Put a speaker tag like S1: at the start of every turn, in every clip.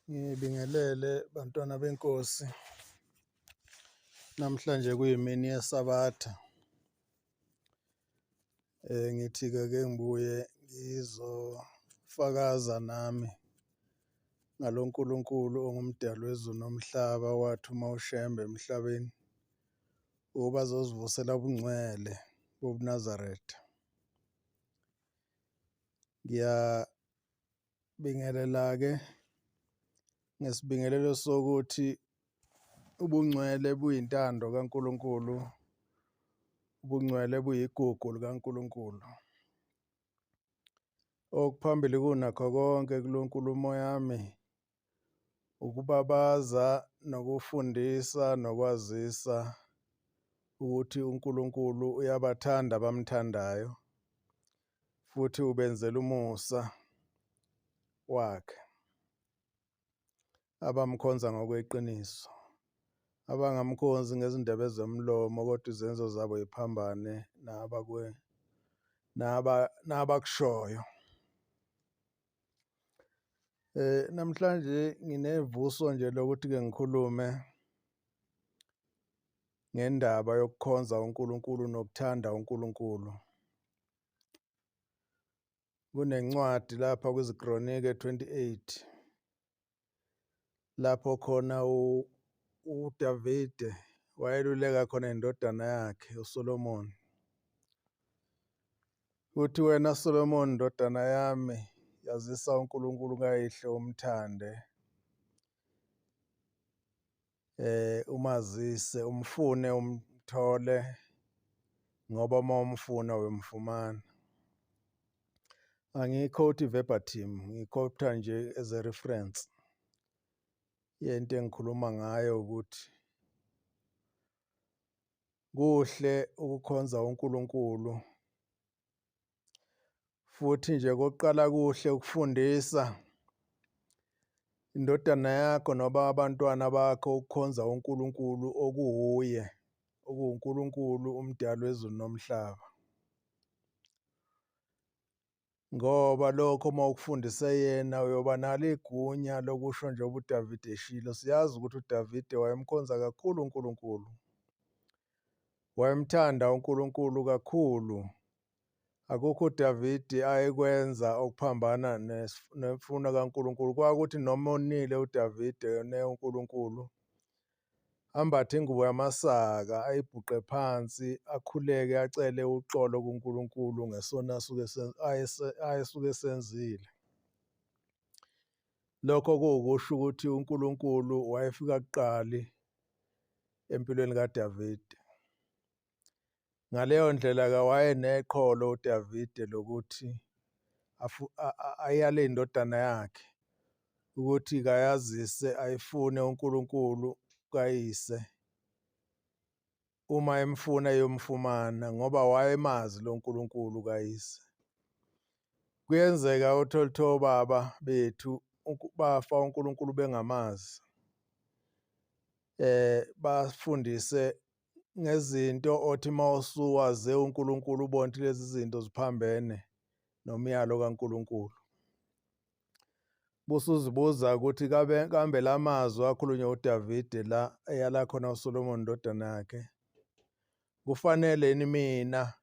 S1: Ngibingelele bantwana benkosi. Namhlanje kuyimini yeSabatha. Ngithi-ke ke ngibuye ngizofakaza nami ngalo Nkulunkulu ongumdali wezulu nomhlaba owathuma uShembe emhlabeni ukuba azosivusela ubungcwele bobuNazaretha. Ngiyabingelela-ke ngesibingelelo sokuthi ubungcwele buyintando kaNkulunkulu, ubungcwele buyigugu likaNkulunkulu. Okuphambili kunakho konke kulo nkulumo yami ukubabaza nokufundisa nokwazisa ukuthi uNkulunkulu uyabathanda abamthandayo futhi ubenzela umusa wakhe abamkhonza ngokweqiniso abangamkhonzi ngezindebe zomlomo kodwa izenzo zabo yiphambane nabakushoyo. Namhlanje nginevuso nje lokuthi ke ngikhulume ngendaba yokukhonza uNkulunkulu nokuthanda uNkulunkulu. Kunencwadi lapha kwiziKronike 28 lapho khona uDavide wayeluleka khona indodana yakhe uSolomon. Uthi wena Solomon ndodana yami yazisa uNkulunkulu kayihlo umthande umazise umfune umthole ngoba uma umfuna uyomfumana. Angiyikhowuthi verbatim, ngiyikhowutha nje as a reference yento engikhuluma ngayo ukuthi kuhle ukukhonza uNkulunkulu futhi nje kokuqala kuhle ukufundisa indodana yakho noba abantwana bakho ukukhonza uNkulunkulu okuwuye, okuwuNkulunkulu umdali wezulu nomhlaba. Ngoba lokho uma ukufundise yena uyoba nalo igunya lokusho njengoba uDavide eshilo. Siyazi ukuthi uDavide wayemkhonza kakhulu uNkulunkulu. Wayemthanda uNkulunkulu kakhulu. Akukho uDavide ayekwenza okuphambana nemfuno kaNkulunkulu. Kwakuthi noma onile uDavide one uNkulunkulu, ambathe ingubo yamasaka ayibhuqe phansi akhuleke acele uxolo kuNkulunkulu ngesono asuke ayesuke esenzile. Lokho kuwukusho ukuthi uNkulunkulu wayefika kuqali empilweni kaDavide. Ngaleyo ndlela-ke wayeneqholo uDavide lokuthi ayale indodana yakhe ukuthi kayazise ayifune uNkulunkulu kayise uma emfuna eyomfumana ngoba wayemazi lo Nkulunkulu kayise. Kuyenzeka uthole ukuthi obaba bethu bafa uNkulunkulu bengamazi. Bafundise ngezinto othi mawusuwaze uNkulunkulu ubone ukuthi lezi zinto ziphambene nomyalo kaNkulunkulu. Busuzibuza ukuthi kabe kambe la mazwi akhulunywa uDavide la eyala khona uSolomon indodana yakhe kufanele yini mina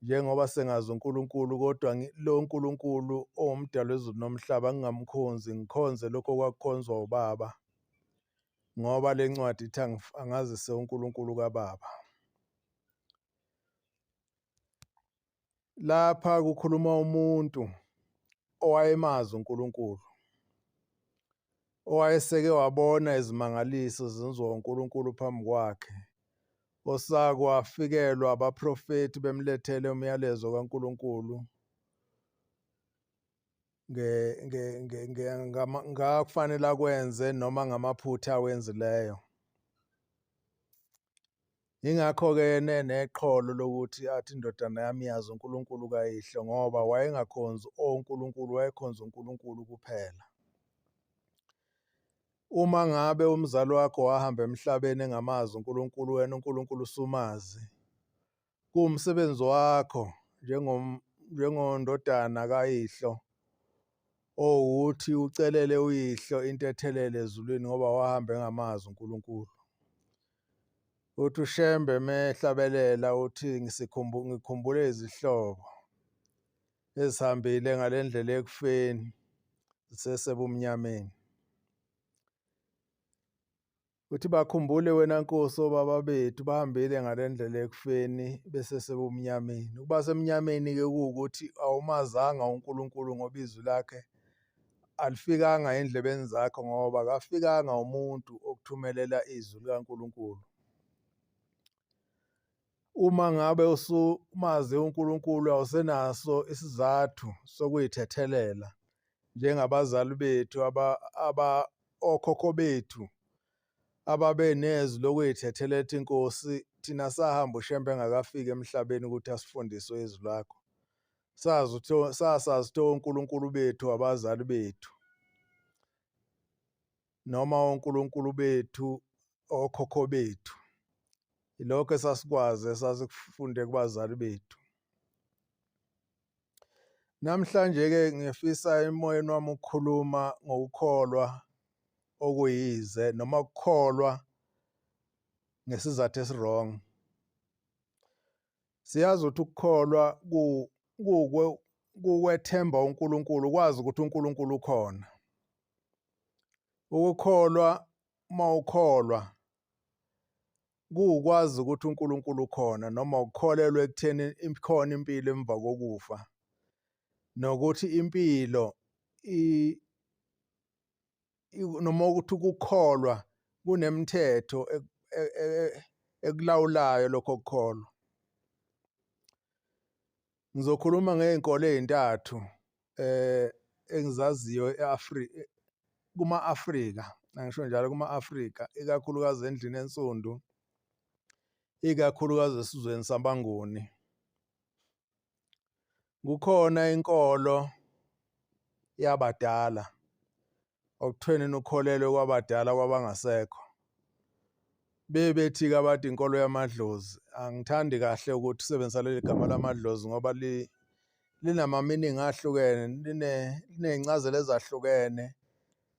S1: njengoba sengazi uNkulunkulu kodwa lo Nkulunkulu owumdali wezulu nomhlaba ngingamkhonzi ngikhonze lokho okwakukhonzwa ubaba ngoba le ncwadi ithi angazise uNkulunkulu kababa. Lapha kukhuluma umuntu owayemazi uNkulunkulu, owayeseke wabona izimangaliso zenziwa uNkulunkulu phambi kwakhe, osake wafikelwa abaprofethi bemlethele umyalezo kaNkulunkulu ngakufanele akwenze noma ngamaphutha awenzileyo. Yingakho-ke yena eneqholo lokuthi athi indodana yami yazi uNkulunkulu kayihlo ngoba wayengakhonzi onkulunkulu wayekhonza uNkulunkulu kuphela. Uma ngabe umzali wakho wahamba emhlabeni engamazi uNkulunkulu wena uNkulunkulu usumazi, kuwumsebenzi wakho njengondodana kayihlo Owukuthi ucelele uyihlo intethelelo ezulwini ngoba wahamba engamazi uNkulunkulu. Uthi uShembe mehlabelela uthi ngikhumbule izihlobo ezihambile ngale ndlela ekufeni zisesebumnyameni. Uthi bakhumbule wena Nkosi obaba bethu bahambile ngale ndlela ekufeni besesebumnyameni. Ukuba semnyameni-ke kuwukuthi awumazanga uNkulunkulu ngoba izwi lakhe alifikanga endlebeni zakho ngoba akafikanga umuntu okuthumelela izwi likaNkulunkulu. Uma ngabe usumazi uNkulunkulu awusenaso isizathu sokuyithethelela njengabazali bethu aba okhokho bethu ababenezwi lokuyithethelela inkosi thina sahamba uShembe engakafiki emhlabeni ukuthi asifundise izwi lakho. Sazi ukuthi sasazi ukuthi onkulunkulu bethu abazali bethu noma onkulunkulu bethu okhokho bethu. Ilokho esasikwazi esasikufunde kubazali bethu. Namhlanje-ke ngifisa emoyeni wami ukukhuluma ngokukholwa okuyize noma ukukholwa ngesizathu esi-wrong. Siyazi ukuthi ukukholwa kuwethemba uNkulunkulu, ukwazi ukuthi uNkulunkulu ukhona. Ukukholwa uma ukholwa kuwukwazi ukuthi uNkulunkulu ukhona noma ukukholelwa ekutheni ikhona impilo emva kokufa nokuthi impilo noma ukuthi ukukholwa kunemithetho e, e, e, ekulawulayo lokho kukholwa. Ngizokhuluma ngey'nkolo ey'ntathu engizaziyo e-Afrika, kuma-Afrika, angisho njalo kuma-Afrika, ikakhulukazi endlini ensundu, ikakhulukazi esizweni sabaNguni. Kukhona inkolo yabadala okuthiweni ukholelwe kwabadala kwabangasekho. Bebethi-ke abantu inkolo yamadlozi. Angithandi kahle ukuthi usebenzisa leli gama lamadlozi ngoba linama-meaning ahlukene, liney'ncazelo ezahlukene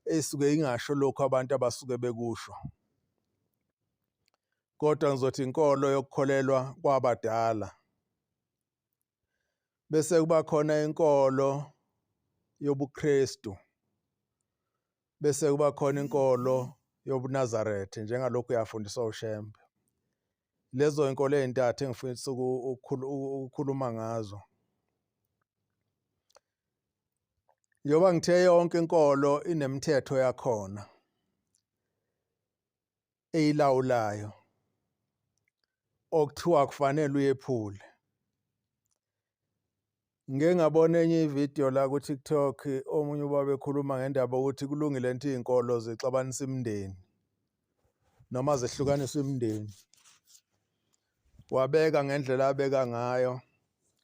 S1: ey'suke ingasho lokhu abantu abasuke bekusho. Kodwa ngizothi inkolo yokukholelwa kwabadala. Bese kuba khona inkolo yobuKristu, bese kuba khona inkolo yobuNazaretha njengalokhu yafundiswa uShembe. Lezo inkolo ey'ntathu engifisa ukukhuluma ngazo. Njengoba ngithe yonke inkolo inemithetho yakhona eyilawulayo okuthiwa kufanele uyephule. Ngike ngabona enye ividiyo la ku-TikTok omunye ubaba ekhuluma ngendaba ukuthi kulungile nto iy'nkolo zixabanisa imindeni noma zehlukanisa imindeni. Wabeka ngendlela abeka ngayo.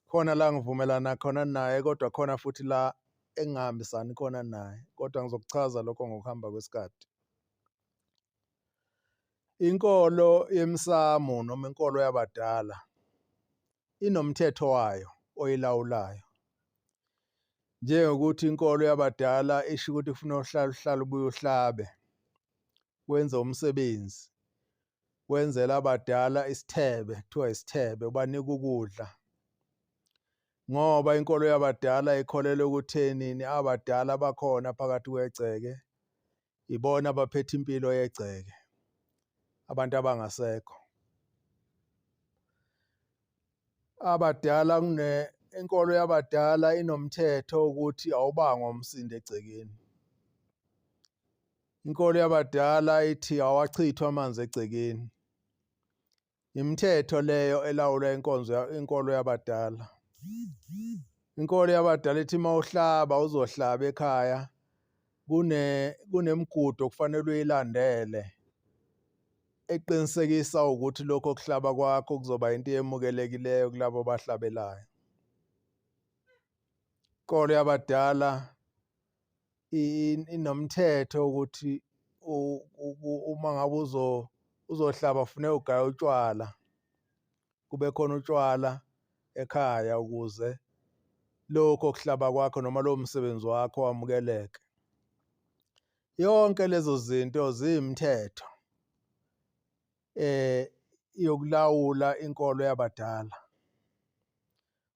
S1: Khona la ngivumelana khona naye kodwa khona futhi la engingahambisani khona naye kodwa ngizokuchaza lokho ngokuhamba kwesikhathi. Inkolo yemsamo noma inkolo yabadala inomthetho wayo oyilawulayo. Njengokuthi inkolo yabadala isho ukuthi kufuna uhlale uhlale ubuye uhlabe, wenze umsebenzi, wenzele abadala isithebe, kuthiwa isithebe, ubanike ukudla. Ngoba inkolo yabadala ikholelwa ekuthenini abadala bakhona phakathi kwegceke ibona abaphethe impilo yegceke abantu abangasekho abadala kune inkolo yabadala inomthetho ukuthi awubangwa umsindo egcekeni inkolo yabadala ithi awachithwa amanzi egcekeni Imithetho leyo elawula inkonzo inkolo yabadala. Inkolo yabadala ithi uma uhlaba uzohlaba ekhaya kune kunemigudu okufanele uyilandele eqinisekisa ukuthi lokho kuhlaba kwakho kuzoba into eyemukelekileyo kulabo abahlabelayo. Inkolo yabadala inomthetho ukuthi uma ngabe uzohlaba funeka ugaye utshwala, kube khona utshwala ekhaya ukuze Lokho kuhlaba kwakho noma lowo msebenzi wakho wamukeleke. Yonke lezo zinto ziyimthetho yokulawula inkolo yabadala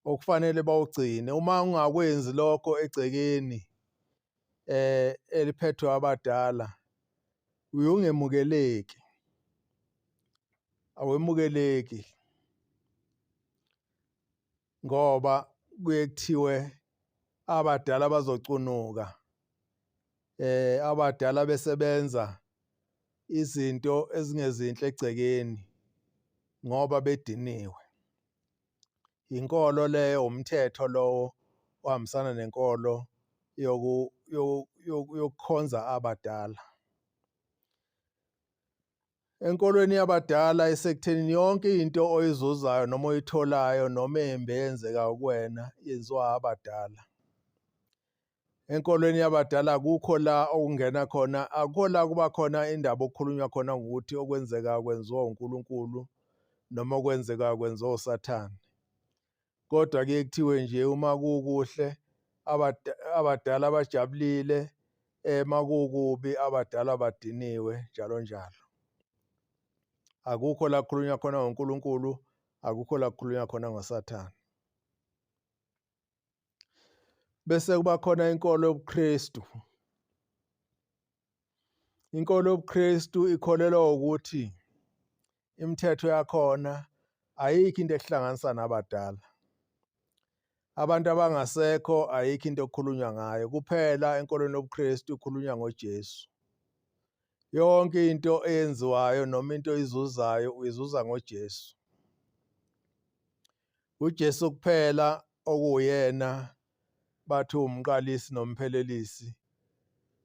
S1: okufanele bawugcine. Uma ungakwenzi lokho egcekeni eliphethwe abadala uye ungemukeleki, awemukeleki ngoba kuye kuthiwe abadala bazocunuka abadala besebenza izinto ezingezinhle egcekeni ngoba bediniwe. Inkolo leyo, umthetho lowo ohambisana nenkolo yokukhonza abadala. Enkolweni yabadala isekuthenini yonke into oyizuzayo noma oyitholayo noma embi eyenzekayo kuwena yenziwa abadala. Enkolweni yabadala akukho la okungena khona, akukho la kuba khona indaba okukhulunywa khona ngokuthi okwenzekayo kwenziwa uNkulunkulu noma okwenzekayo kwenziwa uSathane. Kodwa kuye kuthiwe nje uma kukuhle abadala bajabulile, uma kukubi abadala badiniwe njalo njalo. Akukho la kukhulunywa khona ngoNkulunkulu, akukho la kukhulunywa khona ngoSathane. Bese kuba khona inkolo yobuKristu. Inkolo yobuKristu ikholelwa ukuthi imithetho yakhona ayikho into ehlanganisa nabadala. Abantu abangasekho ayikho into okukhulunywa ngayo, kuphela enkolweni yobuKristu kukhulunywa ngoJesu. Yonke into eyenziwayo noma into oyizuzayo uyizuza ngoJesu. UJesu kuphela okuwuyena bathi uwumqalisi nomphelelisi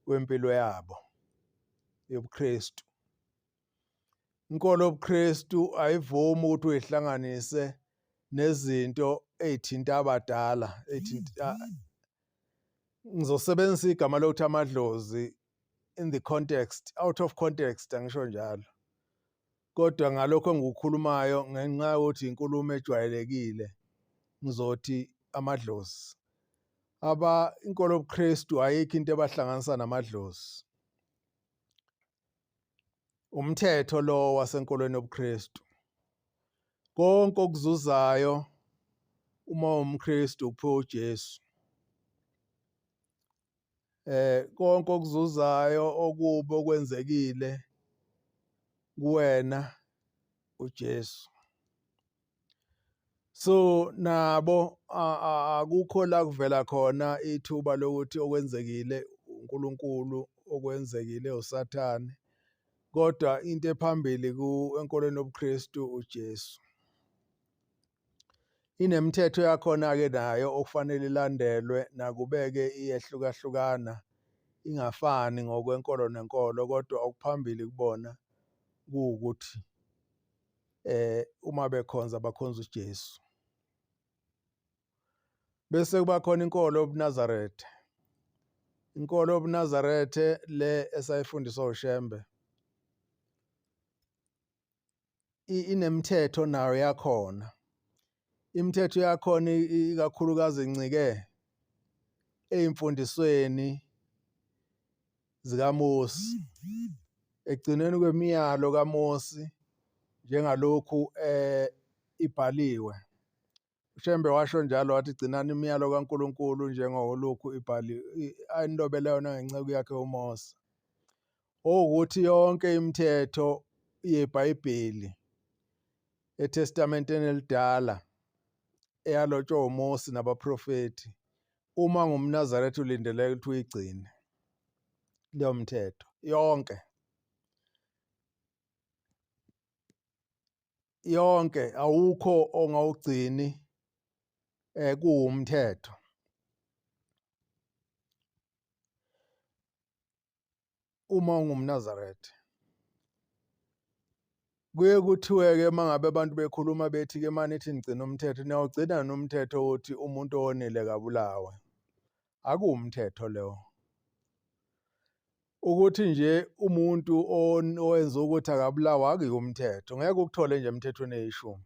S1: wempilo yabo yobuKristu. Inkolo yobuKristu ayivumi ukuthi uyihlanganise nezinto ey'thinta abadala, ey'thinta ngizosebenzisa igama lokuthi amadlozi in the context, out of context angisho njalo. Kodwa ngalokho engikukhulumayo ngenxa yokuthi inkulumo ejwayelekile ngizothi amadlozi. Aba inkolo yobuKristu ayikho into ebahlanganisa namadlozi. Umthetho lo wasenkolweni yobuKristu. Konke okuzuzayo uma uwumKristu uphiwe uJesu. Konke okuzuzayo okubi okwenzekile kuwena uJesu. So nabo akukho la kuvela khona ithuba lokuthi okwenzekile uNkulunkulu, okwenzekile uSathane, kodwa into ephambili enkolweni yobuKristu uJesu. Inemithetho yakhona-ke nayo okufanele ilandelwe nakube-ke iyehlukahlukana ingafani ngokwenkolo nenkolo kodwa okuphambili kubona kuwukuthi uma bekhonza bakhonza uJesu. Bese kuba khona inkolo yobuNazaretha. Inkolo yobuNazaretha le esayifundiswa uShembe inemithetho nayo yakhona. Imithetho yakhona ikakhulukazi incike ey'mfundisweni zikaMosi, ekugcinweni kwemiyalo kaMosi njengalokhu ibhaliwe. UShembe washo njalo wathi gcinani imiyalo kaNkulunkulu njengolokhu ibhaliwe anilobele yona ngenceku yakhe uMose. Owukuthi yonke imithetho yeBhayibheli eTestamenteni elidala eyalotshwa uMose nabaprofethi, uma ngumNazaretha ulindeleke ukuthi uyigcine leyo mthetho yonke. Yonke awukho ongawugcini kuwumthetho. Uma ungumNazaretha. Kuye kuthiwe-ke uma ngabe abantu bekhuluma bethi-ke uma nithi nigcina umthetho, niyawugcina yini umthetho wokuthi umuntu owonile kabulawe? Akuwumthetho lowo. Ukuthi nje umuntu owenza ukuthi akabulawa akuyiwo umthetho, ngeke ukuthole nje emthethweni eyishumi.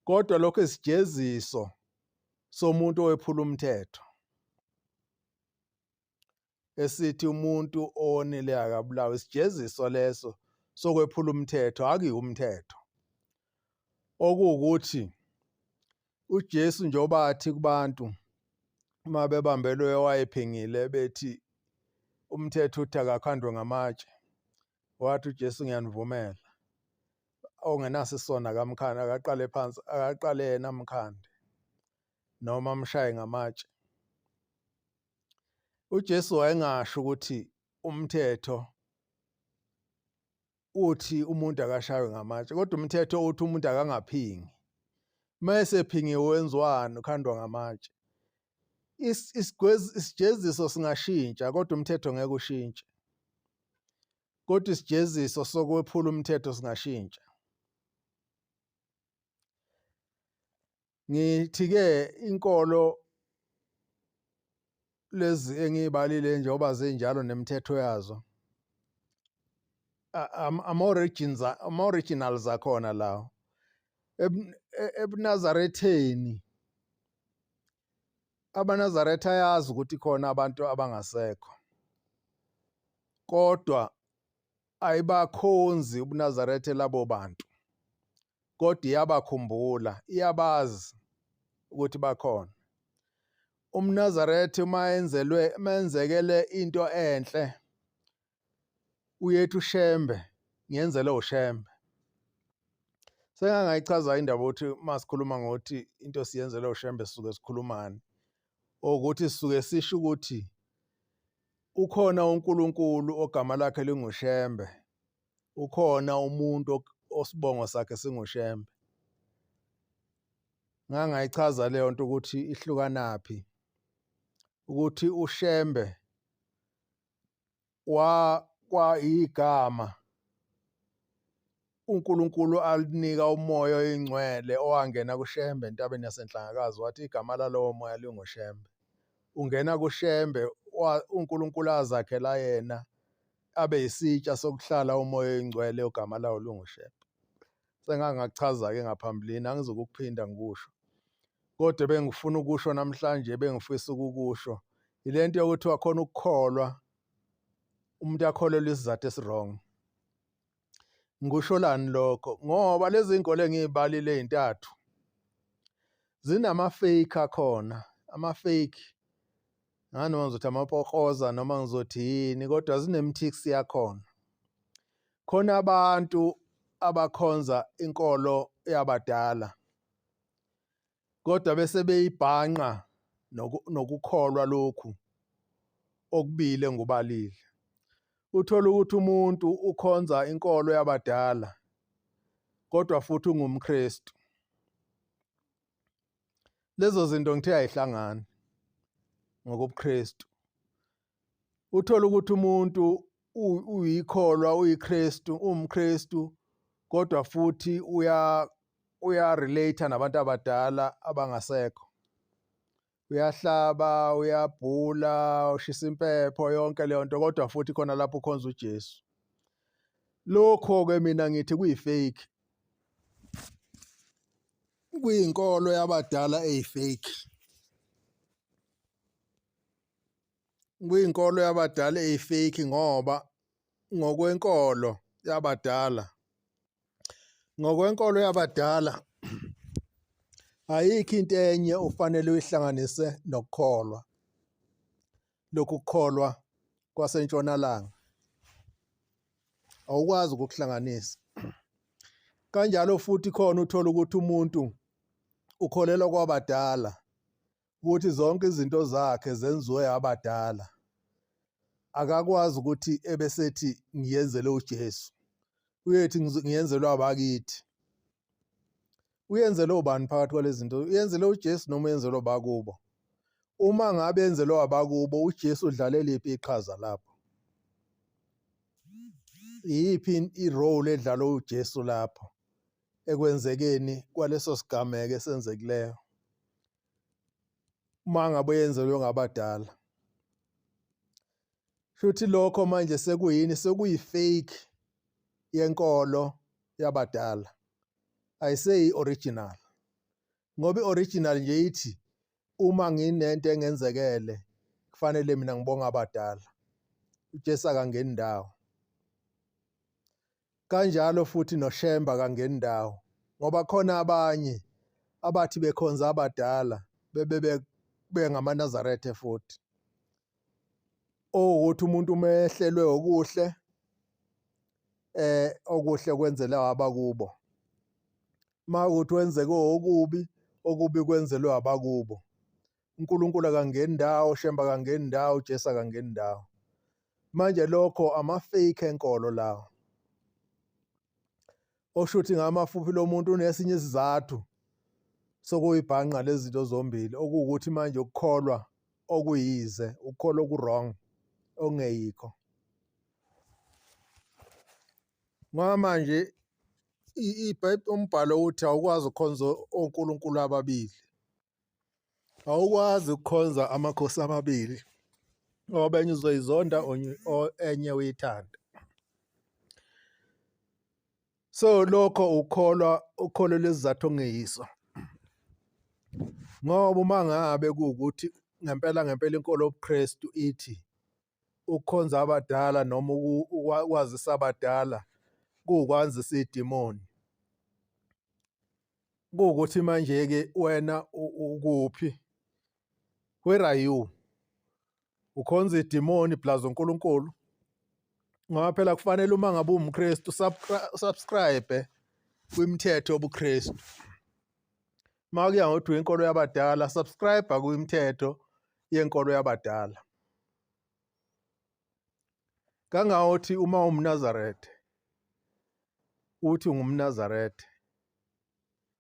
S1: Kodwa lokho isijeziso. somuntu owephula umthetho esithi umuntu owonile akabulawe. Isijeziso leso sokwephula umthetho, akuyiwo umthetho. Okuwukuthi uJesu njengoba athi kubantu uma bebambelwe owayephingile bethi umthetho uthi akakhandwe ngamatshe, wathi uJesu ngiyanivumela ongenaso isona akamkhanda akaqale phansi akaqale yena amkhande noma amshaye ngamatshe. UJesu wayengasho ukuthi umthetho uthi umuntu akashaywe ngamatshe kodwa umthetho uthi umuntu akangaphingi. Uma esephingiwe wenziwani? Ukhandwa ngamatshe. Isijeziso singashintsha kodwa umthetho ngeke ushintshe. Kodwa isijeziso sokwephula umthetho singashintsha. Ngithi-ke inkolo lezi engiyibalile njengoba zinjalo nemithetho yazo ama-origins ama-originals akhona lawo ebuNazaretheni abaNazaretha ayazi ukuthi khona abantu abangasekho kodwa ayibakhonzi ubuNazaretha labo bantu kodwa iyabakhumbula, iyabazi ukuthi bakhona. UmNazaretha uma enzelwe uma enzekele into enhle uyethi uShembe ngiyenzele uShembe. Sengangayichaza indaba ukuthi uma sikhuluma ngokuthi into siyenzele uShembe sisuke sikhulumani. Ukuthi sisuke sisho ukuthi ukhona uNkulunkulu ogama lakhe linguShembe ukhona umuntu osibongo sakhe singuShembe. Ngangayichaza leyo nto ukuthi ihlukanaphi, ukuthi uShembe wa kwa igama uNkulunkulu alinika umoya oyingcwele owangena kuShembe entabeni yaseNhlangakazi wathi igama lalowo moya linguShembe. Ungena kuShembe uNkulunkulu azakhela yena abe yisitsha sokuhlala umoya oyingcwele ogama lawo lunguShembe. Sengangakuchaza-ke ngaphambilini angizukukuphinda ngikusho. Kodwa ebengifuna ukusho namhlanje ebengifisa ukukusho yile nto yokuthi wakhona ukukholwa umuntu akholelwa isizathu esi-wrong. Ngikusholani lokho? Ngoba lezi iy'nkolo engiy'balile ey'ntathu zinama-fake akhona, ama-fake ngani noma ngizothi amapokroza noma ngizothi yini kodwa zinemthiksi yakhona. Khona abantu abakhonza inkolo yabadala kodwa bese beyibhanqa nokukholwa lokhu okubili engikubalile. Uthole ukuthi umuntu ukhonza inkolo yabadala kodwa futhi ungumKristu. Lezo zinto ngithe ayihlangani ngokobuKristu. Uthole ukuthi umuntu uyikholwa uyiKristu uwumKristu kodwa futhi uya uya-relate nabantu abadala abangasekho. Uyahlaba, uyabhula, ushisa impepho yonke leyo nto kodwa futhi khona lapho ukhonza uJesu. Lokho-ke mina ngithi kuyi-fake. Kuyinkolo yabadala eyi-fake. Kuyinkolo yabadala eyi-fake ngoba ngokwenkolo yabadala ngokwenkolo yabadala ayikho into enye ofanele uyihlanganise nokukholwa lokhu kukholwa kwasentshonalanga awukwazi ukukuhlanganisa kanjalo futhi khona uthola ukuthi umuntu ukholelwa kwabadala ukuthi zonke izinto zakhe zenziwe abadala akakwazi ukuthi ebesethi ngiyenzele uJesu uyethi ngiyenzelwe abakithi uyenzele ubani phakathi kwalezi zinto uyenzele uJesu noma uyenzele abakubo uma ngabe yenzelwe abakubo uJesu udlale liphi iqhaza lapho iyiphi i-role edlalwe uJesu lapho ekwenzekeni kwaleso sigameko esenzekileyo uma ngabe yenzelwe ngabadala shuthi lokho manje sekuyini sekuyi-fake yenkolo yabadala ayiseyi original ngoba i-original nje ithi Uma nginento engenzekele kufanele mina ngibonge abadala. UJesu akangeni ndawo. Kanjalo futhi noShembe akangeni ndawo ngoba khona abanye abathi bekhonza abadala bebe bengamaNazaretha futhi. Owukuthi umuntu uma ehlelwe okuhle okuhle kwenzela abakubo. Uma ukuthi wenzeke okubi, okubi kwenzelwe abakubo. uNkulunkulu akangeni ndawo, uShembe akangeni ndawo, uJesu akangeni ndawo. Manje lokho ama-fake enkolo lawo. Okusho ukuthi ngamafuphi lo muntu unesinye isizathu sokuyibhanqa lezi zinto zombili, okuwukuthi manje ukukholwa okuyize, ukukholwa oku-wrong, okungeyikho. Ngoba manje umbhalo uthi awukwazi ukukhonza onkulunkulu ababili. Awukwazi ukukhonza amakhosi amabili ngoba enye uzoyizonda enye uyithande. So lokho ukholwa ukholelwa isizathu ongeyiso. Ngoba uma ngabe kuwukuthi ngempela ngempela inkolo yobuKristu ithi ukukhonza abadala noma ukwazisa abadala kuwukwazisa idimoni. Kuwukuthi manje-ke wena ukuphi? Where are you? Ukhonza idimoni plus uNkulunkulu? Ngoba phela kufanele uma ngabe uwumKristu subscribe kwimithetho yobuKristu. Uma kuya ngokuthi uyinkolo yabadala, subscribe kwimithetho yenkolo yabadala. Kangangokuthi uma uwumNazaretha uthi ungumNazaretha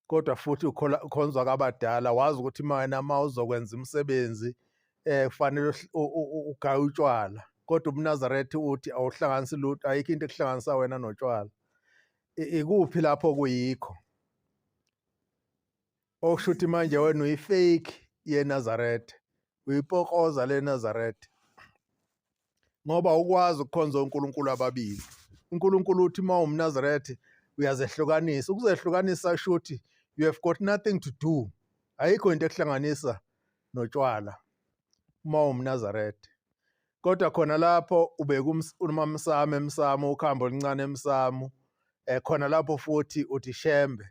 S1: kodwa futhi ukhonzwa kabadala wazi ukuthi wena uma uzokwenza imisebenzi kufanele ugaye utshwala kodwa ubuNazaretha uthi awuhlanganisi lutho, ayikho into ekuhlanganisa wena notshwala. Ikuphi lapho kuyikho? Okusho ukuthi manje wena uyi-fake yeNazaretha, uyipokoza leNazaretha ngoba awukwazi ukukhonza onkulunkulu ababili. UNkulunkulu uthi uma uwumNazaretha uyazehlukanisa. Ukuzehlukanisa kusho ukuthi you have got nothing to do, ayikho into ekuhlanganisa notshwala uma uwumNazaretha. Kodwa khona lapho ubeka umamsamo emsamo, ukhambo oluncane emsamo, khona lapho futhi uthi Shembe,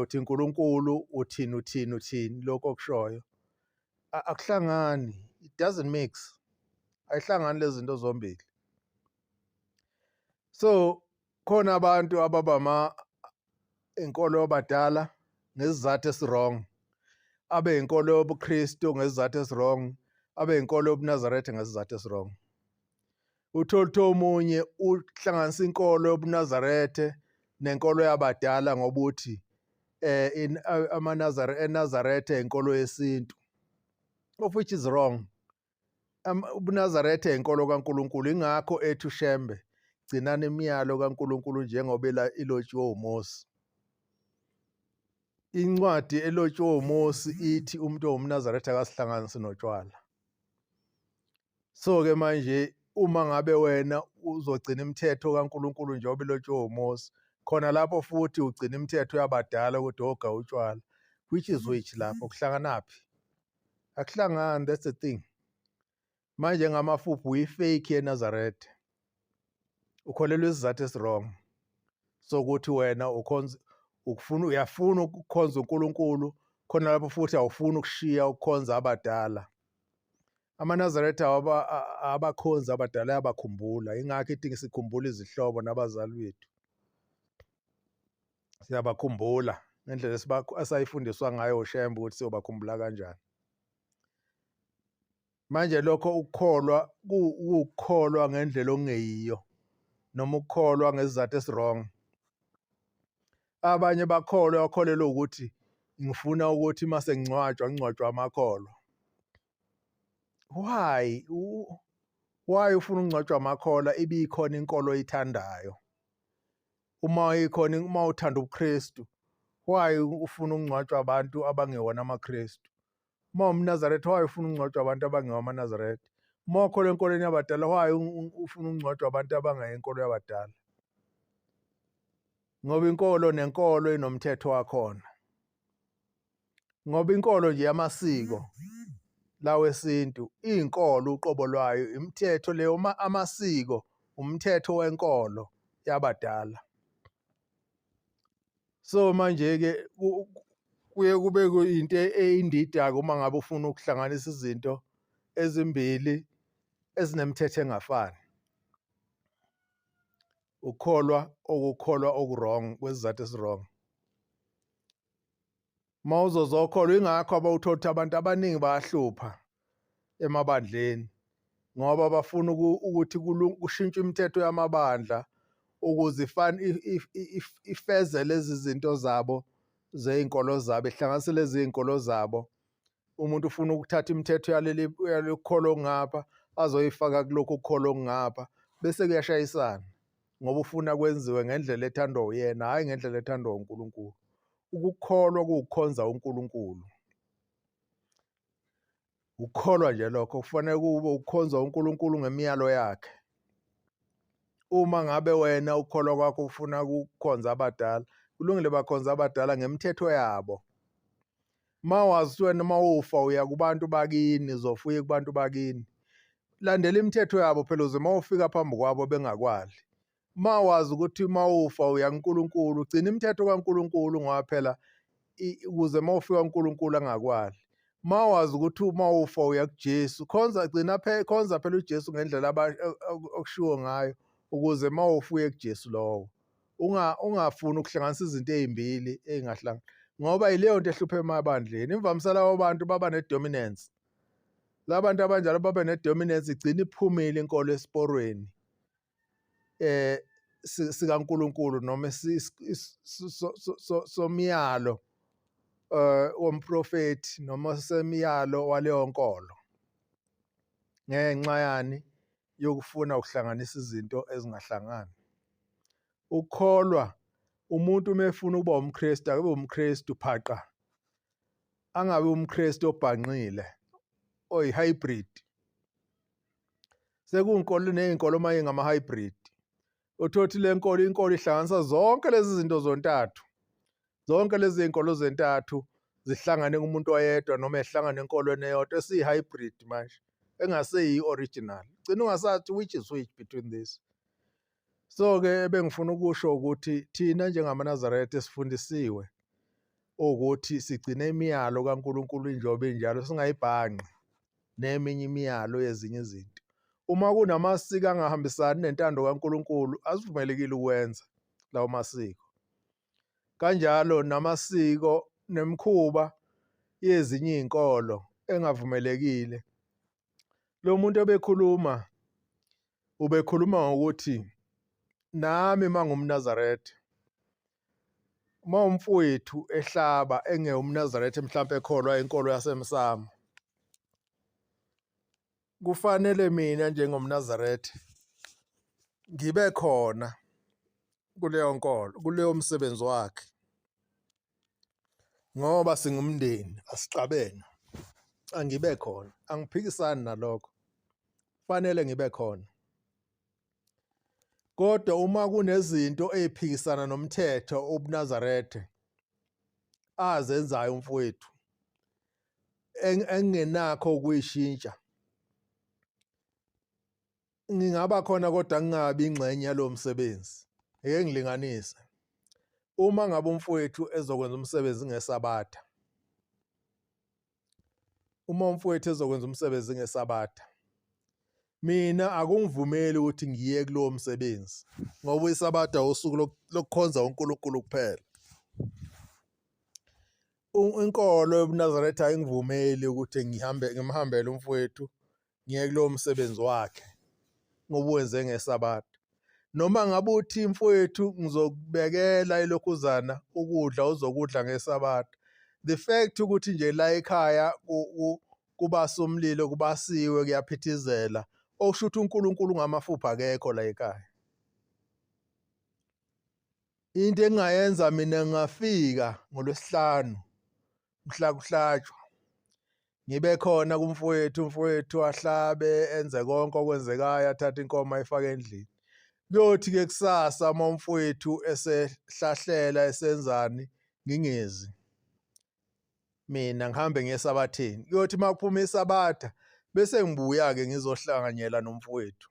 S1: uthi uNkulunkulu, uthini uthini uthini lokho okushoyo. Akuhlangani, it doesn't mix. Ayihlangani lezi zinto zombili. So khona abantu ababama inkolo yabadala ngesizathu esi-wrong, abe inkolo yobuKristu ngesizathu esi-wrong, abe inkolo yobuNazaretha ngesizathu esi-wrong. Uthole ukuthi omunye uhlanganisa inkolo yobuNazaretha nenkolo yabadala ngoba uthi eNazaretha inkolo yesintu, of which is wrong. UbuNazaretha inkolo kaNkulunkulu, ingakho ethi uShembe gcinani imiyalo kaNkulunkulu njengoba ilotshiwe uMose. Incwadi elotshwe uMose ithi umuntu owumNazaretha akasihlanganisi notshwala. So-ke manje uma ngabe wena uzogcina imithetho kaNkulunkulu njengoba ilotshwe uMose, khona lapho futhi ugcina imithetho yabadala ukuthi oga utshwala, which is which lapho kuhlanganaphi? Akuhlangani, that's the thing. Manje ngamafuphi uyi-fake yeNazaretha. Ukholelwa isizathu esi-wrong sokuthi wena ukhonza ukufuna uyafuna ukukhonza uNkulunkulu khona lapho futhi awufuni ukushiya ukukhonza abadala. AmaNazaretha abakhonzi abadala ayabakhumbula, ingakho ithi sikhumbula izihlobo nabazali bethu. Siyabakhumbula ngendlela esayifundiswa ngayo uShembe ukuthi siyobakhumbula kanjani. Manje lokho ukukholwa kuwukukholwa ngendlela okungeyiyo noma ukukholwa ngesizathu esi-wrong. Abanye bakholwa bakholelwa ukuthi ngifuna ukuthi uma sengingcwatshwa ngingcwatshwa amakholwa. Why? Why ufuna ukungcwatshwa amakholwa ibikhona inkolo oyithandayo? Uma ikhona, uma uthanda ubuKristu, why ufuna ukungcwatshwa abantu abangewona amaKristu? Uma umNazaretha, why ufuna ukungcwatshwa abantu abangewa amaNazaretha? Uma ukholwa enkolweni yabadala, why ufuna ukungcwatshwa abantu abangayi enkolo yabadala? Ngoba inkolo nenkolo inomthetho wakhona. Ngoba inkolo nje yamasiko lawesintu iyinkolo uqobo lwayo, imithetho leyo amasiko umthetho wenkolo yabadala. So manje-ke kuye kube kuyinto eyindida-ke uma ngabe ufuna ukuhlanganisa izinto ezimbili ezinemithetho engafani. Ukukholwa okukholwa oku-wrong kwesizathu esi-wrong. Uma uzozokholwa ingakho abawuthola ukuthi abantu abaningi bayahlupha emabandleni ngoba bafuna ukuthi kushintshwe imithetho yamabandla ukuze ifeze lezi zinto zabo zey'nkolo zabo, ihlanganise lezi y'nkolo zabo. Umuntu ufuna ukuthatha imithetho yaleli yalokukholo okungapha azoyifaka kulokhu kukholo okungapha bese kuyashayisana ngoba ufuna kwenziwe ngendlela ethandwa uyena, hhayi ngendlela ethandwa uNkulunkulu. Ukukholwa kuwukukhonza uNkulunkulu. Ukukholwa nje lokho kufanele kube ukukhonza uNkulunkulu ngemiyalo yakhe. Uma ngabe wena ukukholwa kwakho ufuna ukukhonza abadala, kulungile bakhonza abadala ngemithetho yabo. Uma wazi ukuthi wena uma ufa uya kubantu bakini, uzofa uye kubantu bakini. Landela imithetho yabo phela uze uma ufika phambi kwabo bengakwali. Uma wazi ukuthi uma ufa uya kuNkulunkulu, gcina imithetho kaNkulunkulu ngoba phela ukuze uma ufika uNkulunkulu angakwali. Uma wazi ukuthi uma ufa uya kuJesu, khonza gcina khonza phela uJesu ngendlela okushiwo ngayo ukuze uma ufa uye kuJesu lowo. Ungafuni ukuhlanganisa izinto ezimbili ezingahlangani ngoba yileyo nto ehlupha emabandleni. Imvamisa labo bantu baba ne-dominance. La bantu abanjalo baba ne-dominance igcina iphumile inkolo esiporweni. Eh sikaNkuluNkulu noma somyalo womprofethi noma semiyalo waleyo nkolo ngenxa yani yokufuna ukuhlanganisa izinto ezingahlangani. Ukukholwa umuntu uma efuna ukuba umKristu akabe umKristu phaqa, angabi umKristu obhanqile oyi-hybrid. Sekuyinkolo nezinkolo manje ngama-hybrid. Uthole ukuthi le nkolo inkolo ihlanganisa zonke lezi zinto zontathu. Zonke lezi zinkolo zentathu zihlangane kumuntu oyedwa noma ehlangane enkolweni eyodwa esiyi-hybrid manje engaseyi-original. Gcina ungasathi which is which between this. So-ke ebengifuna ukusho ukuthi thina njengamaNazaretha esifundisiwe ukuthi sigcine imiyalo kaNkulunkulu injoba injalo singayibhanqi neminye imiyalo yezinye izinto. Uma kunamasiko angahambisani nentando kaNkulunkulu asivumelekile ukwenza lawo masiko. Kanjalo namasiko nemikhuba yezinye iy'nkolo engavumelekile. Lo muntu obekhuluma ubekhuluma ngokuthi nami uma ngumNazaretha uma umfowethu ehlaba engewumNazaretha mhlampe ekholwa inkolo yasemsamo, kufanele mina njengomNazaretha ngibe khona kuleyo nkolo, kuleyo msebenzi wakhe ngoba singumndeni asixabene. Angibe khona, angiphikisani nalokho, kufanele ngibe khona. Kodwa uma kunezinto eziphikisana nomthetho ubuNazaretha azenzayo umfowethu engingenakho ukuyishintsha, ngingaba khona kodwa ngingabi ingxenye yalowo msebenzi. Ngeke ngilinganise. Uma ngabe umfowethu ezokwenza umsebenzi ngeSabatha, uma umfowethu ezokwenza umsebenzi ngeSabatha, mina akungivumeli ukuthi ngiye kulowo msebenzi ngoba iSabatha usuku lokukhonza uNkulunkulu kuphela. Inkolo yobuNazaretha ayingivumeli ukuthi ngihambe ngimhambele umfowethu ngiye kulowo msebenzi wakhe ngoba uwenze ngeSabatha. Noma ngabe uthi mfowethu ngizokubekela ilokhuzana ukudla uzokudla ngeSabatha, the fact ukuthi nje la ekhaya kubasa umlilo kubasiwe kuyaphithizela, okusho ukuthi uNkulunkulu ngamafuphi akekho la ekhaya. Into engingayenza mina ngingafika ngoLwesihlanu mhla kuhlatshwa ngibe khona kumfowethu, umfowethu ahlabe enze konke okwenzekayo, athathe inkomo ayifake endlini. Kuyothi-ke kusasa uma umfowethu esehlahlela esenzani ngingezi. Mina ngihambe ngiye esabatheni. Kuyothi uma kuphuma isabatha bese ngibuya-ke ngizohlanganyela nomfowethu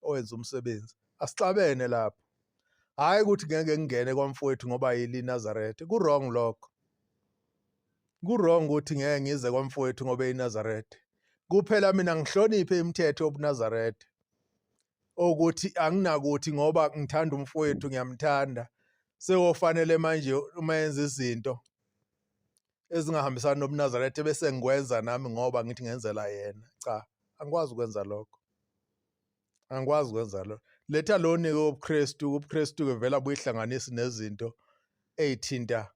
S1: owenza umsebenzi. Asixabene lapho. Hhayi ukuthi ngeke ngingene kwamfowethu ngoba yiliNazaretha. Ku-wrong lokho. Ku-wrong ukuthi ngeke ngize kwamfowethu ngoba eyiNazaretha. Kuphela mina ngihloniphe imithetho yobuNazaretha. Ukuthi anginakuthi ngoba ngithanda umfowethu ngiyamthanda sekofanele manje uma yenza izinto ezingahambisani nobuNazaretha bese ngikwenza nami ngoba ngithi ngenzela yena. Cha, angikwazi ukwenza lokho. Angikwazi ukwenza lokho. Letha lo nike ubuKristu, ubuKristu-ke vele abuyihlanganisi nezinto ey'thinta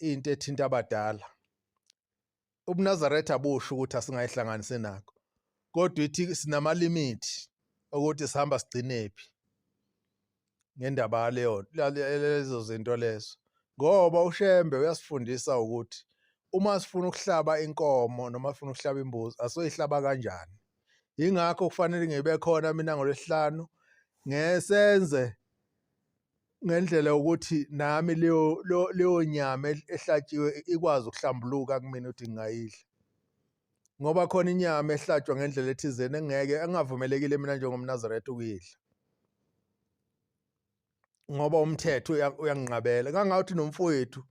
S1: into ethinta abadala. UbuNazaretha busho ukuthi asingayihlanganisi nakho, kodwa ithi sinamalimithi ukuthi sihamba sigcinephi ngendaba yaleyo lezo zinto lezo, ngoba uShembe uyasifundisa ukuthi uma sifuna ukuhlaba inkomo noma sifuna ukuhlaba imbuzi asoyihlaba kanjani. Yingakho kufanele ngibe khona mina ngoLwesihlanu ngesenze ngendlela yokuthi nami leyo leyo nyama ehlatshiwe ikwazi ukuhlambuluka kumina ukuthi ngingayidla, ngoba khona inyama ehlatshwa ngendlela ethizeni engeke engavumelekile mina njengomNazaretha ukuyidla, ngoba umthetho uyanginqabela. Kangangokuthi nomfowethu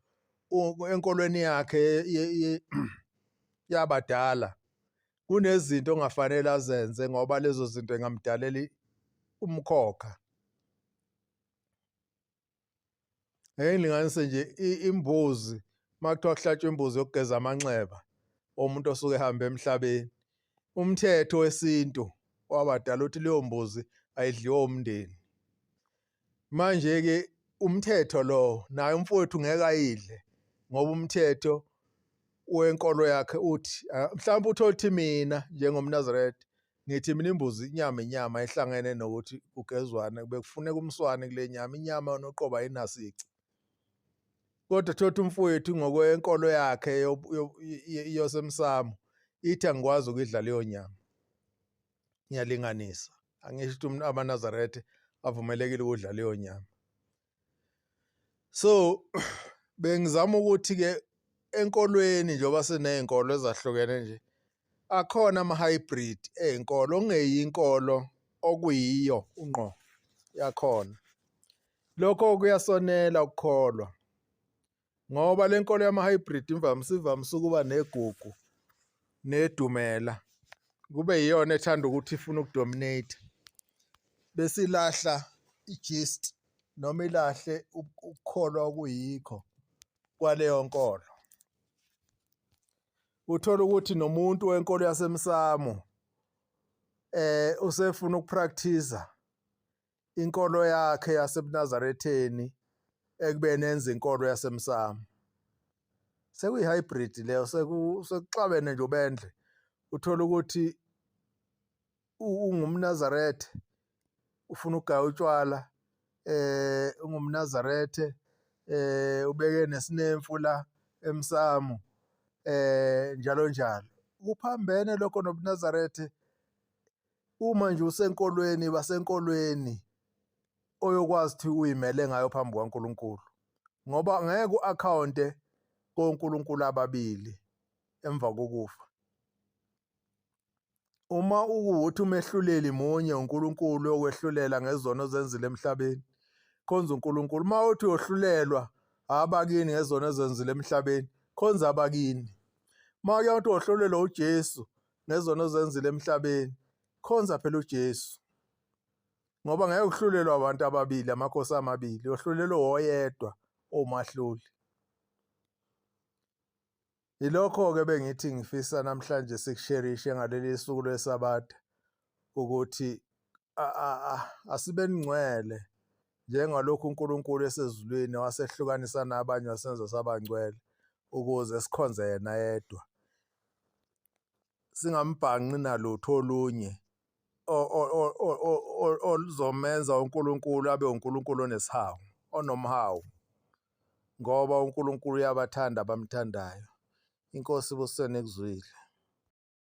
S1: enkolweni yakhe yabadala kunezinto ongafanele azenze ngoba lezo zinto engamdalela umkhokha. Ngeke ngilinganise nje imbuzi uma kuthiwa kuhlatshwa imbuzi yokugeza amanxeba omuntu osuke ehambe emhlabeni, umthetho wesintu wabadala uthi leyo mbuzi ayidliwa umndeni. Manje-ke umthetho lowo naye umfowethu ngeke ayidle ngoba umthetho wenkolo yakhe uthi mhlawumbe uthole ukuthi mina njengomNazaretha Ngithi mina imbuzi inyama inyama ehlangene nokuthi kugezwane bekufuneka umswane kule nyama, inyama noqobo ayinasici. Kodwa thothi umfowethu ngokwenkolo yakhe yosemsamo ithi angikwazi ukuyidla leyo nyama. Ngiyalinganisa, angisho ukuthi amaNazaretha avumelekile ukudla leyo nyama. So bengizama ukuthi-ke enkolweni njengoba siney'nkolo ezahlukene nje, akhona ama-hybrid ey'nkolo okungeyiyo inkolo okuyiyo ungqo yakhona. Lokho kuyasonela ukukholwa ngoba le nkolo yama-hybrid imvamisa ivamise ukuba negugu nedumela, kube yiyona ethanda ukuthi ifune ukudominate bese ilahla i-gist noma ilahle ukukholwa okuyikho kwaleyo nkolo. Uthole ukuthi nomuntu wenkolo yasemsamo usefuna ukupractice inkolo yakhe yasebuNazaretheni ekubeni enza inkolo yasemsamo. Sekuyi-hybrid leyo, sekuxabene nje ubendle. Uthole ukuthi ungumNazaretha ufuna ukugaya utshwala, ungumNazaretha ubeke nesinemfu la emsamo njalo njalo. Kuphambene lokho nobuNazaretha. Uma nje usenkolweni basenkolweni oyokwazi ukuthi uyimele ngayo phambi kukaNkulunkulu, ngoba ngeke u-akhawunte konkulunkulu ababili emva kokufa. Uma ukuwuthi umehluleli munye uNkulunkulu okwehlulela ngezono ozenzile emhlabeni, khonza uNkulunkulu. Uma uthi uyohlulelwa abakini ngezono ozenzile emhlabeni, khonza abakini. Uma uke uthi uyohlulelwa uJesu ngezono ozenzile emhlabeni, khonza phela uJesu. Ngoba ngeke uhlulelwe abantu ababili, amakhosi amabili, uyohlulelwa oyedwa owumahluli. Yilokho-ke bengithi ngifisa namhlanje sikusherishe ngaleli suku lweSabatha ukuthi asibeni ngcwele njengalokhu uNkulunkulu esezulwini wasehlukanisa nabanye wasenza saba ngcwele ukuze sikhonze yena yedwa, singambhanqi nalutho olunye oluzomenza uNkulunkulu abe uNkulunkulu onesihawu, onomhawu. Ngoba uNkulunkulu uyabathanda abamthandayo. Inkosi ibusiseni ekuzwile.